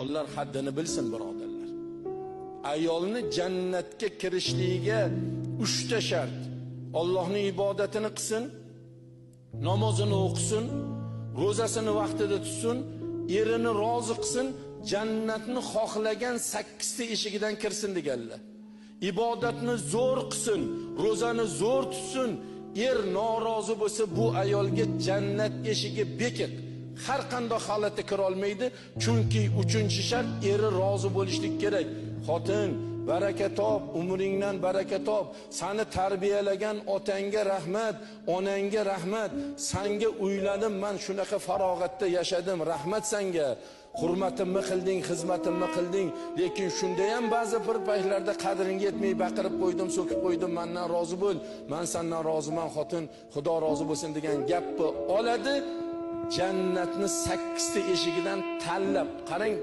Ayollar haddini bilsin, birodarlar. Ayolni jannatga kirishligiga 3 ta shart. Allohning ibodatini qilsin, namozini o'qisin, ro'zasini vaqtida tutsin, erini rozi qilsin, jannatni xohlagan 8 ta eshigidan kirsin deganlar. Ibodatni zo'r qilsin, ro'zani zo'r tutsin, er norozi bo'lsa bu ayolga jannat eshigi bekiq. Har qanday holatda kira olmaydi, chunki 3-shart eri rozi bo'lishlik kerak. Xotin, baraka top, umringdan baraka top. Seni tarbiyalagan otangga rahmat, onangga rahmat. Sanga uylanib men shunaqa farog'atda yashadim, rahmat senga. Hurmatimni qilding, xizmatimni qilding, lekin shunda ham ba'zi bir paytlarda qadringga yetmay baqirib qo'ydim, so'kib qo'ydim, mendan rozi bo'l, men sendan roziman xotin, Xudo rozi bo'lsin degan gapni oladi. Jannatni 8 ta eshigidan tanlab, qarang,